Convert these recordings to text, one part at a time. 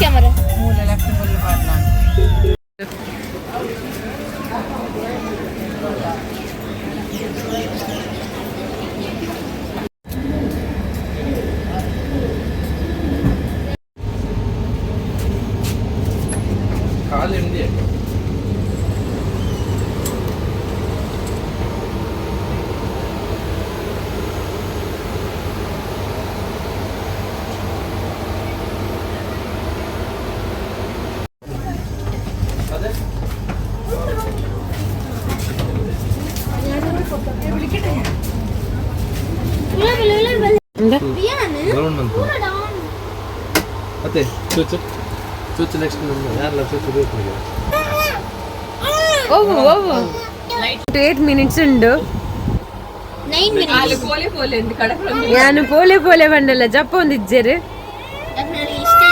Camera. ಮೂಲ left full ಪಾಡ್ನ. ಕಾಲು ಹಿಂಡಿ. ಅದೇ. ಗ್ರೌಂಡ್ ಅಂತ ಅತ್ತೆ ಚೂಚು ಚೂಚು. ನೆಕ್ಸ್ಟ್ ನಮ್ಮ ಯಾರೆಲ್ಲ ಚೂಚು ಬೇಕು ನಿಮಗೆ? ಓವು ಓವು 8 ಮಿನಿಟ್ಸ್ ಉಂಡು. 9 ಮಿನಿಟ್ಸ್. ಪೋಲೆ ಪೋಲೆ ಅಂತ ಕಡಪ. ಯಾನು ಪೋಲೆ ಪೋಲೆ ಬಂಡಲ್ಲ ಜಪ್ಪ ಒಂದು ಇಜ್ಜೆರು. ಇಷ್ಟೇ.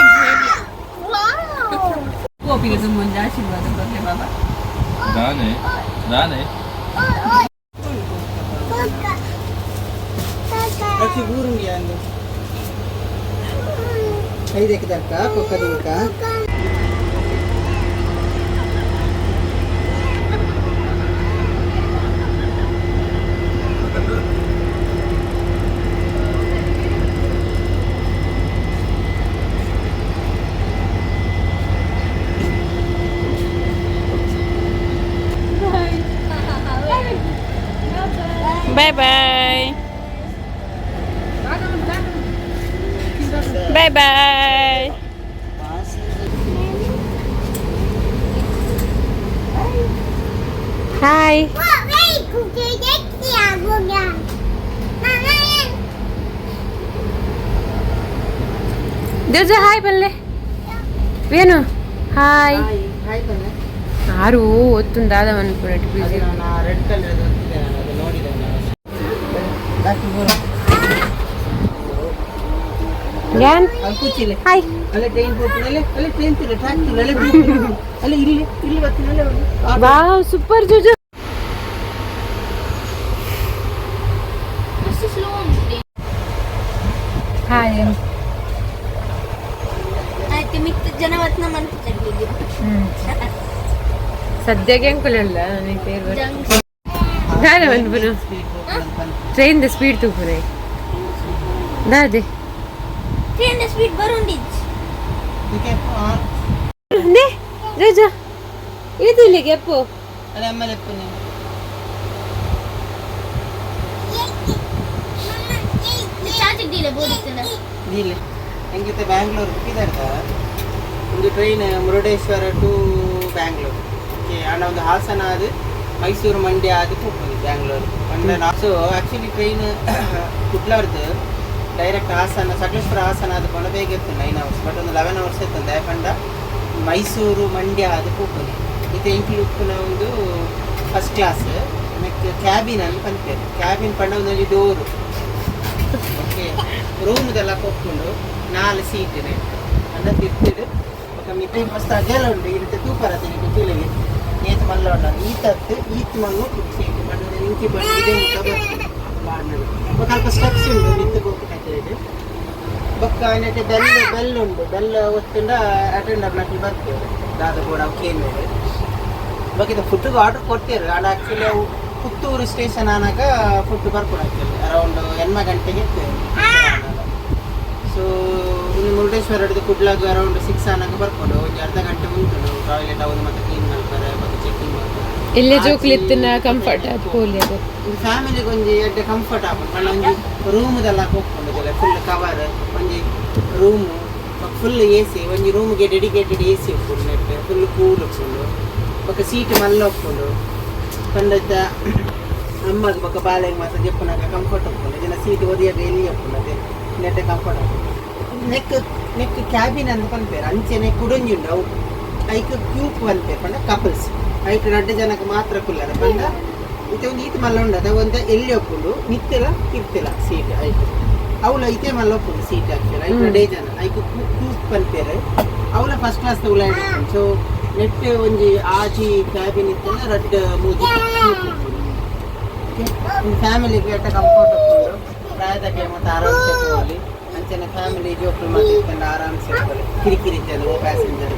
ಕೋಪಿಗೆ ತುಂಬ ಆಶೀರ್ವಾದ ಬರ್ಲೆ ಬಾಬಾ. ನಾನೇ ನಾನೇ. ರಕ್ಷಿ ಊರುಂಡಿ ಅಂದು ಐದಕ್ಕೆ ತರ್ಕ ಕೊಕ್ಕದಿಂಕ. Bye bye bye bye. Hi. ದೇವ್ಜ hi ಬಲ್ಲೆ ವೇನು ಹಾಯ್. ಹಾಯ್ ಬನ್ನಿ. ಆರು ಒತ್ತುಂದಾದ ಅನ್ಕೊಳಟ್ ಬಿಸಿ. ಅದು ನಾನು ರೆಡ್ ಕಲರ್ ಗೊತ್ತಿದೆ, ನಾನು ಅದು ನೋಡಿದೆ ನಾನು. ಡಾಕ್ಟರ್ ಬೋರ. ಯಾನ್. ಅಲ್ಲಿ ಕೂಚಿಲ್ಲ. ಹಾಯ್. ಅಲ್ಲೇ ಟ್ರೈನ್ ಹೋಗ್ತೀನಿ, ಅಲ್ಲೇ ಅಲ್ಲೇ ಟ್ರೈನ್ ತಿಲ್ಲ ಟ್ರ್ಯಾಕ್ ತಿಲ್ಲ ಅಲ್ಲೇ ಅಲ್ಲೇ ಇಲ್ಲಿ ಇಲ್ಲಿ ಬರ್ತೀನಿ ಅಲ್ಲೇ ಒಂದು. ವಾವ್, ಸೂಪರ್ ಜೂಜು. ಮಸ್ತ್ ಸ್ಲೋ ಉಂಟು. ಹಾಯ್. ಆಯ್ತು, ಮಿಕ್ಕ ಜನ ವತ್ನ ಮನ್ಪು. ಸದ್ಯಕ್ಕೆ ಅಂಕುಲಲ್ಲ ನನಗೆ ತೇರ್ ಬರ್ ಜಂಕ್. ದಾದ ಮನ್ಪುನು ಟ್ರೈನ್ the speed ತೂಪುನೆ ದಾದೆ. ಟ್ರೈನ್ ಸ್ಪೀಡ್ ಬರುಂಡಿಜ್. ಇದಕ್ಕೆ ನೇ ಜೂಜು ಇದು ಇಲ್ಲಿಗೆ ಅಪ್ಪು. ಅಲ್ಲೇ ಆಮೇಲೆ ಎಪ್ಪು ನೀವು. ಚಾರ್ಜ್ ಡೀಲೆ ಬೋದಿತ್ತಲ್ಲ. ಇಲ್ಲ ಹೆಂಗಿತ್ತೆ ಬ್ಯಾಂಗ್ಳೂರ್ ಬಿಟ್ಟಿದ್ದಾರೆ. ಒಂದು ಟ್ರೈನ್ ಮುರುಡೇಶ್ವರ ಟು ಬ್ಯಾಂಗ್ಳೂರ್, ಓಕೆ. ಆಂಡ ಒಂದು ಹಾಸನ ಅದು ಮೈಸೂರು ಮಂಡ್ಯ ಅದು ಹೋಗ್ಬೋದು Bangalore Mandya. So actually train ಕುಡ್ಲಾರ್ದು ಡೈರೆಕ್ಟ್ ಹಾಸನ, ಸಕಲೇಶ್ಪುರ ಹಾಸನ ಅದು ಪಂಡ ಬೇಗ ಇತ್ತು 9 ಅವರ್ಸ್, ಬಟ್ ಒಂದು 11 ಅವರ್ಸ್ ಇತ್ತು. ಪಂಡ ಮೈಸೂರು ಮಂಡ್ಯ ಅದು ಹೋಗ್ಬೋದು. ಇದು ಇನ್ಕ್ಲೂಡ್ ಒಂದು ಫಸ್ಟ್ ಕ್ಲಾಸ್ ನೆಕ್ ಕ್ಯಾಬಿನ್ ಅಂತ ಪನ್ಪೇರು. ಕ್ಯಾಬಿನ್ ಪಂಡ ಒಂದೊಂದು ಡೋರು, ಓಕೆ. ರೂಮ್ದೆಲ್ಲ ಕೊಕ್ಕೊಂಡು ನಾಲ್ ಸೀಟ್ ಅಂಡ ತಿರ್ತಿಡು ಬೊಕ ಮಿತ್ತೆ ಮಸ್ತ್ ಅಗೆಲ ಉಂಡು. ಈ ರೀತಿ ತೂಪರ ತಿನ್ನಿಟ್ಟು ತುಲಿಗೆ ನೇತು ಮಲ್ಲ ಉಂಡು. ಈತತ್ತು ಈತ್ ಮಲ್ಲು ಸೀಟ್ ಬಟ್ ಇಂಚಿ ಬಂದು ಇದೇ ಮುಖ ಬರ್ತದೆ ಬಾರ್ನದು. ಬೊಕ ಅಲ್ಪ ಸ್ಟೆಪ್ಸ್ ಉಂಡು ಮಿತ್ತು ಗೋಪುನ. ಬೊಕ್ಕ ನೆಟ್ ಬೆಲ್ ಬೆಲ್ ಉಂಡು. ಬೆಲ್ ಒತ್ತುಂಡ ಅಟೆಂಡರ್ ನಕಲಿ ಬರ್ತೇವೆ ದಾದ ಬೋಡ ಅವು ಕೇಂದ್ರ. ಬೊಕ ಇದು ಫುಡ್ಗೆ ಆರ್ಡರ್ ಕೊಡ್ತೇವೆ. ಆಂಡ ಆ್ಯಕ್ಚುಲಿ ಅವು ಪುತ್ತೂರು ಸ್ಟೇಷನ್ ಆನಾಗ ಫುಡ್ ಬರ್ಕೊಡು. ಆ್ಯಕ್ಚುಲಿ ಅರೌಂಡ್ 8 ಗಂಟೆಗೆ ಇತ್ತು. ಸೊ ಇನ್ನು ಮುರುಡೇಶ್ವರ ಹಿಡಿದು ಕುಡ್ಲಾಗ ಅರೌಂಡ್ 6 ಆನಾಗ ಬರ್ಕೊಂಡು ಒಂದು ಅರ್ಧ ಗಂಟೆ ಉಂಟು. ಟಾಯ್ಲೆಟ್ ಅವು ಮತ್ತೆ ಕ್ಲೀನ್ ಮಾಡ್ತಾರೆ ಮತ್ತೆ ಚೆಕಿಂಗ್ ಮಾಡ್ತಾರೆ. ಇಲ್ಲೇ ಜೋಕ್ಲಿತ್ತಿನ ಕಂಫರ್ಟ್ ಅದು ಪೋಲಿ ಅದು. ಒಂದು ಫ್ಯಾಮಿಲಿಗೆ ಒಂಜಿ ಎಡ್ಡೆ ಕಂಫರ್ಟ್ ಆಪುಂಡು. ಪಂಡ ಒಂಜಿ ರೂಮ್ದೆಲ್ಲ ಹೋಗ್ಕೊಂಡಿದ್ದೆಲ್ಲ ಫುಲ್ ಕವರ್ ಒಂಜಿ ರೂಮು ಫುಲ್ ಎ ಸಿ. ಒಂಜಿ ರೂಮ್ಗೆ ಡೆಡಿಕೇಟೆಡ್ ಎ ಸಿ ಉಪ್ಪುಂಡು. ನೆಟ್ ಫುಲ್ ಕೂಲ್ ಉಪ್ಪುಂಡು. ಬೊಕ ಸೀಟ್ ಮಲ್ಲ ಉಪ್ಪುಂಡು. ಪಂಡ ಅಮ್ಮಗ್ ಬೊಕ ಬಾಲೆಗ್ ಮಾತ ಜೆಪ್ಪುನಗ ಕಂಫರ್ಟ್ ಉಪ್ಪುಂಡು. ಜನ ಸೀಟ್ ಒದಿಯಾಗ ಎಲ್ಲಿ ಉಪ್ಪುಂಡು ಅದೇ ನೆಟ್ ಕಂಫರ್ಟ್ ಆಪುಂಡು. ನೆಕ್ ನೆಕ್ ಕ್ಯಾಬಿನ್ ಅಂದ್ ಪನ್ಪೇರು. ಅಂಚೆನೆ ಕುಡೊಂಜಿ ಉಂಡು, ಅವು ಐಕ್ ಕ್ಯೂಪ್ ಪನ್ಪೇರು. ಪಂಡ ಕಪಲ್ಸ್ ಐಟ್ ರಡ್ಡ್ ಜನಕ್ಕೆ ಮಾತ್ರ ಕುಲ್ಲರ. ಪಂಡ ಇತ್ತೆ ಒಂದು ಈತ್ ಮಲ್ಲ ಉಂಡು ಅದ ಒಂದು ಎಲ್ಲಿ ಉಪ್ಪುಂಡು ಮಿತ್ತೆಲ ಕಿರ್ತೆಲ ಸೀಟ್ ಐಟ್. ಅವುಲ ಇತ್ತೆ ಮಲ್ಲ ಉಪ್ಪುಂಡು ಸೀಟ್. ಆಕ್ಚುಲಿ ಐಟ್ ರಡ್ಡೇ ಜನ ಐಕ್ ಕ್ಯೂಪ್ ಪನ್ಪೇರು. ಅವುಲ ಫಸ್ಟ್ ಕ್ಲಾಸ್ ಉಲ. ಸೊ ನೆಟ್ ಒಂಜಿ ಆಜಿ ಕ್ಯಾಬಿನ್ ಇತ್ತಲ್ಲ, ರಡ್ಡ್ ಮೂಜಿ ಕ್ಯೂಪ್ ಉಪ್ಪುಂಡು. ಓಕೆ, ಫ್ಯಾಮಿಲಿಗೆ ಎಡ್ಡೆ ಕಂಫರ್ಟ್ ಉಪ್ಪುಂಡು. ಪ್ರಾಯದಕ್ಕೆ ಮತ್ತೆ ಆರಾಮ್ಸೆ ಪೋವೊಲಿ. ಅಂಚನೆ ಫ್ಯಾಮಿಲಿ ಜೋಕುಲು ಮಾತ ಇತ್ತಂಡ ಆರಾಮ್ಸೆ ಇಪ್ಪೊಲಿ. ಕಿರಿಕಿರಿ ಇಜ್ಜಂದೆ ಓ ಪ್ಯಾಸೆಂಜರ್.